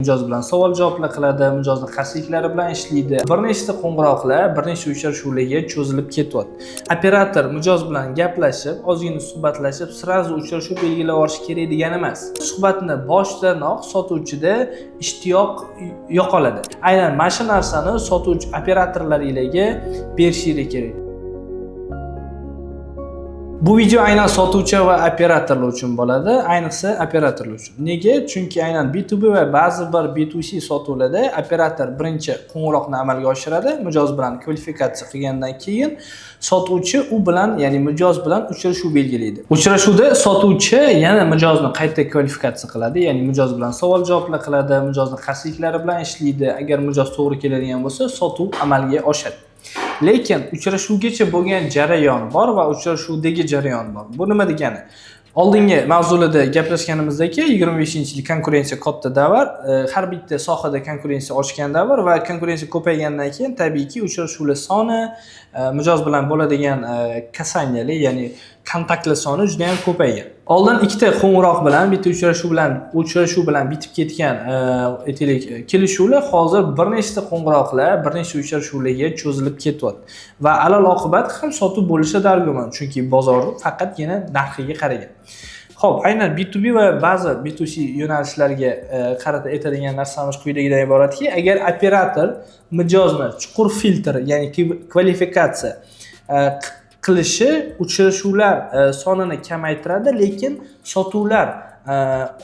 Mijoz bilan savol javoblar qiladi, mijozni xastaliklari bilan ishlaydi. Bir nechta qo'ng'iroqlar bir nechta uchrashuvlarga cho'zilib ketyapti. Operator mijoz bilan gaplashib, ozgina suhbatlashib, сразу uchrashuv belgilab yuborish kerak degani emas. Suhbatni boshidanoq sotuvchida ishtiyoq yo'qoladi. Aynan mana shu narsani sotuvchi operatorlaringlarga berishinglar kerak. Bu video aynan sotuvchi va operatorlar uchun bo'ladi, ayniqsa operatorlar uchun. Nega? Chunki aynan B2B va ba'zi bir B2C sotuvlarda operator birinchi qo'ng'iroqni amalga oshiradi, mijoz bilan kvalifikatsiya qilgandan keyin sotuvchi u bilan, ya'ni mijoz bilan uchrashuv belgilaydi. Uchrashuvda sotuvchi yana mijozni qayta kvalifikatsiya qiladi, ya'ni mijoz bilan savol javoblar qiladi, mijozni xastaliklari bilan ishlaydi. Agar mijoz to'g'ri keladigan bo'lsa, sotuv amalga oshadi. Lekin uchrashuvgacha bo'lgan jarayon bor va uchrashuvdagi jarayon bor. Bu nima degani? Oldingi mavzularda gaplashganimizdek, 25-yil konkurensiya katta davr, har bitta sohada konkurensiya oshgan davr va konkurensiya ko'paygandan keyin tabiiyki uchrashuvlar soni, mijoz bilan bo'ladigan касания lar, ya'ni kontaktlar soni juda ham ko'paygan. Oldin ikkita qo'ng'iroq bilan, bitta uchrashuv bilan bitib ketgan, aytaylik, kelishuvlar hozir bir nechta qo'ng'iroqlar, bir nechta uchrashuvlarga cho'zilib ketyapti. Va alal oqibat ham sotuv bo'lishi dargumon, chunki bozor faqatgina narxiga qaragan. Xo'p, aynan B2B va ba'zi B2C yo'nalishlarga qarata aytadigan narsamiz quyidagidan iboratki, agar operator mijozni chuqur filtr, ya'ni kvalifikatsiya qilishi uchrashuvlar sonini kamaytiradi, lekin sotuvlar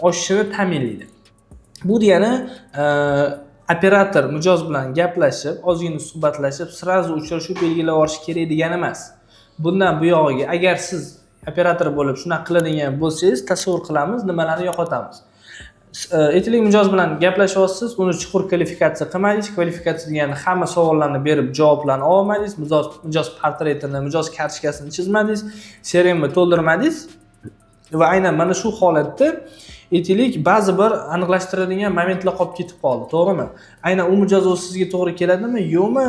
oshishini ta'minlaydi. Bu degani, operator mijoz bilan gaplashib, ozgina suhbatlashib, сразу uchrashuv belgilab yuborish kerak degani emas. Bundan buyog'iga agar siz operator bo'lib shunaqa qiladigan bo'lsangiz, tasavvur qilamiz, nimalarni yo'qotamiz. Aytaylik, mijoz bilan gaplashyapsiz, uni chuqur kvalifikatsiya qilmadingiz. Kvalifikatsiya degani hamma savollarni berib, javoblarni olmadingiz, mijoz portretini, mijoz kartochkasini chizmadingiz, CRMni to'ldirmadingiz va aynan mana shu holatda, aytaylik, ba'zi bir aniqlashtiradigan momentlar qolib ketib qoldi, to'g'rimi? Aynan u mijoz o'zi sizga to'g'ri keladimi, yo'qmi,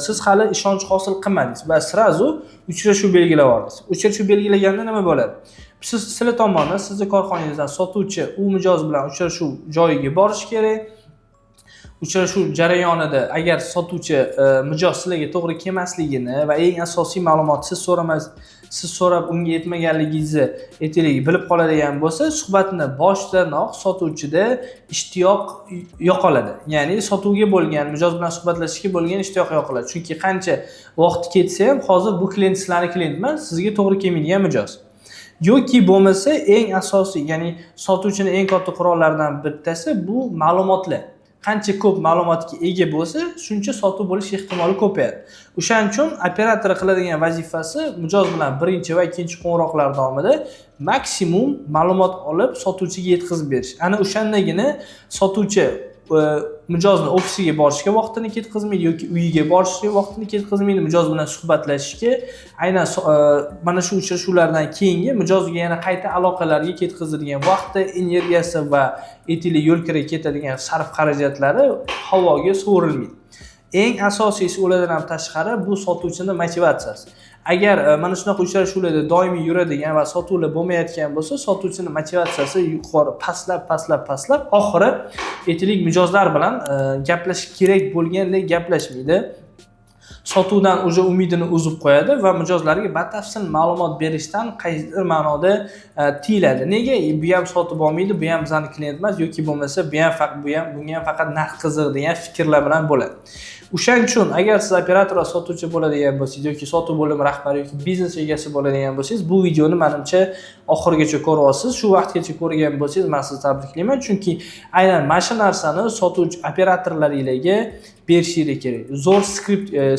siz hali ishonch hosil qilmadingiz va сразу uchrashuv belgilab yubordingiz. Uchrashuv belgilaganda nima bo'ladi? Sizlar tomonidan, sizni korxonangizdan sotuvchi u mijoz bilan uchrashuv joyiga borishi kerak. Uchrashuv jarayonida agar sotuvchi mijoz sizlarga to'g'ri kelmasligini va eng asosiy ma'lumot siz so'ramas, siz so'rab unga yetmaganligingizni, aytaylik, bilib qoladigan bo'lsa, suhbatni boshidanoq sotuvchida ishtiyoq yo'qoladi. Ya'ni sotuvga bo'lgan, mijoz bilan suhbatlashishga bo'lgan ishtiyoq yo'qoladi. Chunki qancha vaqt ketsa ham, hozir bu klient sizlarni klient emas, sizga to'g'ri kelmaydigan mijoz. Yoki bo'lmasa, eng asosiy, ya'ni sotuvchini eng katta qurollaridan bittasi bu ma'lumotlar. Qancha ko'p ma'lumotga ega bo'lsa, shuncha sotuv bo'lish ehtimoli ko'payadi. O'shaning uchun operator qiladigan vazifasi mijoz bilan birinchi va ikkinchi qo'ng'iroqlar davomida maksimum ma'lumot olib, sotuvchiga yetkazib berish. Ana o'shandagina sotuvchi mijozni ofisiga borishga vaqtini ketkazmaydi yoki uyiga borishga vaqtini ketkazmaydi, mijoz bilan suhbatlashishga, aynan mana shu uchrashuvlardan keyingi mijozga yana qayta aloqalarga ketkazadigan vaqti, energiyasi va, aytaylik, yo'l kira ketadigan sarf xarajatlari havoga sovurilmaydi. Eng asosiysi, ulardan ham tashqari, bu sotuvchini motivatsiyasi. Agar mana shunaqa uchrashuvlarda doimiy yuradigan va sotuvlar bo'lmayotgan bo'lsa, sotuvchini motivatsiyasi yuqori pastlab, pastlab, pastlab, oxiri, aytaylik, mijozlar bilan gaplashish kerak bo'lgandek gaplashmaydi. Sotuvdan уже umidini uzib qo'yadi va mijozlarga batafsil ma'lumot berishdan qaysidir ma'noda tiyiladi. Nega? Bu ham sotib olmaydi, bu ham bizani klient emas yoki bo'lmasa bu ham, bunga ham faqat narx qiziq degan fikrlar bilan bo'ladi. O'shaning uchun agar siz operator va sotuvchi bo'ladigan bo'lsangiz yoki sotuv bo'limi rahbari yoki biznes egasi bo'ladigan bo'lsangiz, bu videoni, manimcha, oxirigacha ko'ryapsiz. Shu vaqtgacha ko'rgan bo'lsangiz, man sizni tabriklayman, chunki aynan mana shu narsani sotuvchi operatorlaringlarga berishinglar kerak. Zo'r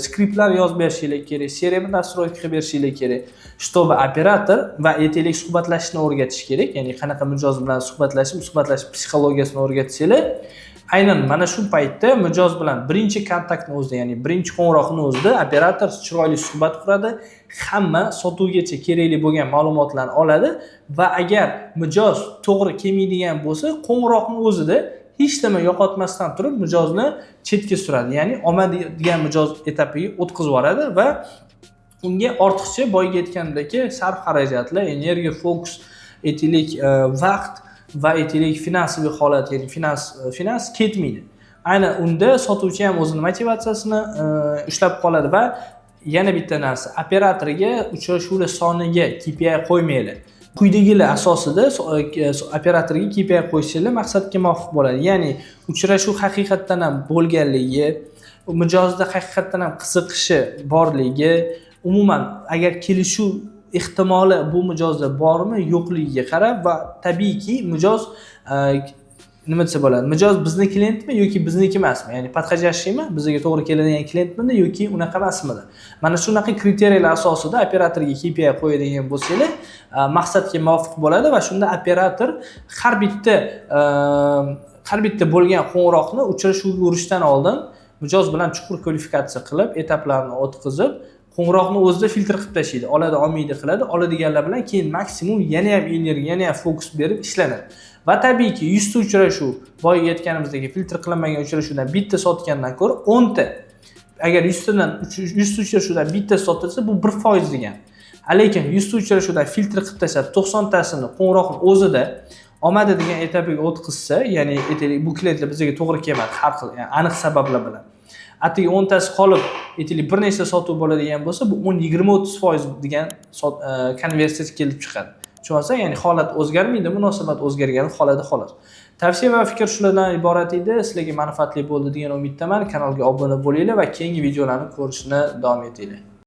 skriptlar yozib berishinglar kerak, CRM настройка qilib berishinglar kerak, чтобы operator va, aytaylik, suhbatlashishni o'rgatish kerak, ya'ni qanaqa mijoz bilan suhbatlashib, suhbatlashish psixologiyasini o'rgatsanglar, aynan mana shu paytda mijoz bilan birinchi kontaktni o'zida, ya'ni birinchi qo'ng'iroqni o'zida operator chiroyli suhbat quradi, hamma sotuvgacha kerakli bo'lgan ma'lumotlarni oladi va agar mijoz to'g'ri kelmaydigan bo'lsa, qo'ng'iroqni o'zida hech nima yo'qotmasdan turib mijozni chetga suradi, ya'ni omad degan mijoz etapiga o'tkazib yuboradi va unga ortiqcha, boyagi aytganimdek, sarf xarajatlar, energiya, fokus, aytaylik, vaqt. va, aytaylik, финансовый holat, ya'ni finans ketmaydi. Aynan unda sotuvchi ham o'zini motivatsiyasini ushlab qoladi. Va yana bitta narsa: operatorga uchrashuvlar soniga KPI qo'ymanglar. Quyidagilar asosida operatorga KPI qo'ysanglar, maqsadga muvofiq bo'ladi. Ya'ni uchrashuv haqiqatdan ham bo'lganligi, mijozda haqiqatdan ham qiziqishi borligi, umuman agar kelishuv ehtimoli bu mijozda bormi, yo'qligiga qarab va tabiiyki, mijoz nima desa bo'ladi, mijoz bizni klientmi yoki bizniki emasmi, ya'ni подходящий mi, bizga to'g'ri keladigan klientmidi yoki unaqa emasmidi, mana shunaqa kriteriyalar asosida operatorga KPI qo'yadigan bo'lsanglar, maqsadga muvofiq bo'ladi. Va shunda operator har bitta bo'lgan qo'ng'iroqni uchrashuvga urishdan oldin mijoz bilan chuqur kvalifikatsiya qilib, etaplarni o'tkazib, qo'ng'iroqni o'zida filtr qilib tashlaydi, oladi, olmaydi qiladi. Oladiganlar bilan keyin maksimum yana ham energiya, yana ham fokus berib ishlanadi. Va tabiiyki, 100 ta uchrashuv, boyagi aytganimizdek, filtr qilinmagan uchrashuvdan bitta sotgandan ko'ra 10 ta, agar 100 ta uchrashuvdan bitta sotilsa, bu 1% degani. Lekin 100 ta uchrashuvdan filtr qilib tashlab, 90 tasini qo'ng'iroqni o'zida olmadi degan etapiga o'tkazsa, ya'ni aytaylik, bu klientlar bizga to'g'ri kelmadi har xil, ya'ni aniq sabablar bilan, atigi 10 tasi qolib, aytaylik, bir nechta sotuv bo'ladigan bo'lsa, bu 10, 20, 30% degan konversiya kelib chiqadi. Tushunyapsan? Ya'ni holat o'zgarmaydi, munosabat o'zgargani holati, xolos. Tavsiya va fikr shulardan iborat edi. Sizlarga manfaatli bo'ldi degan umiddaman. Kanalga obuna bo'linglar va keyingi videolarni ko'rishni davom etinglar.